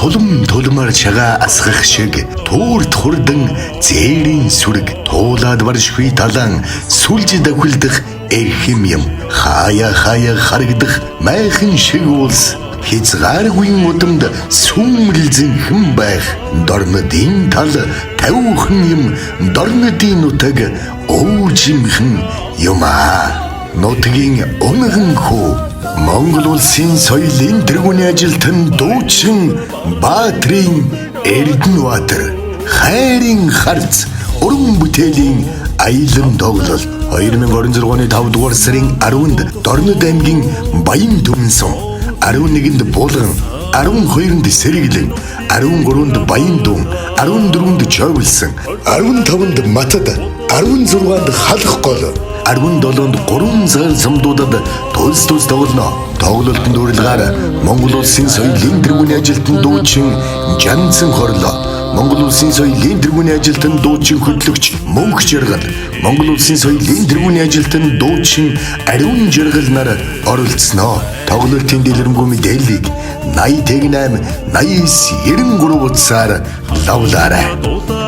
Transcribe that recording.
Тулам тулмаар чагаа асгах шиг туурт хурдан зээрийн сүрэг туулаад баршгүй талан сүлж давхилдах эрхэм юм хаяа хаяа харагдах майхан шиг улс хязгааргүй удамд сүмэлзэнхэн байх дорнодын тал тавиухан юм дорнодын нутаг өвжимхэн юм аа. Нутгийн унган хүү Монгол улсын соёлын тэргүүний ажилтан дуучин Баатрын Эрдэнэбаатар хайрын харц уран бүтээлийн аялан тоглолт 2026 оны 5 дугаар сарын 10-нд Дорнод аймгийн Баян Түмэн 11-нд Булган, 12-нд Сэргэлэн, 13-нд Баяндүн, 14-нд Чойболсон, 15-нд Матад, 16-нд Халах гол, 17-нд 3 цагаан сумдуудад тус тус тоглоно. Тоглолтод урилгаар Монгол улсын соёлын тэргүүний ажилтан дуучин Жанцэн Хорлоо, Монгол улсын соёлын тэргүүний ажилтан дуучин хөтлөгч Мөнх Жаргал, Монгол улсын соёлын тэргүүний ажилтан дуучин Ариун Жаргал нар оролцсноо. Тоглолтын дэлгэрэнгүй мэдээллийг 80 8 89 93 утсаар лавлаарай.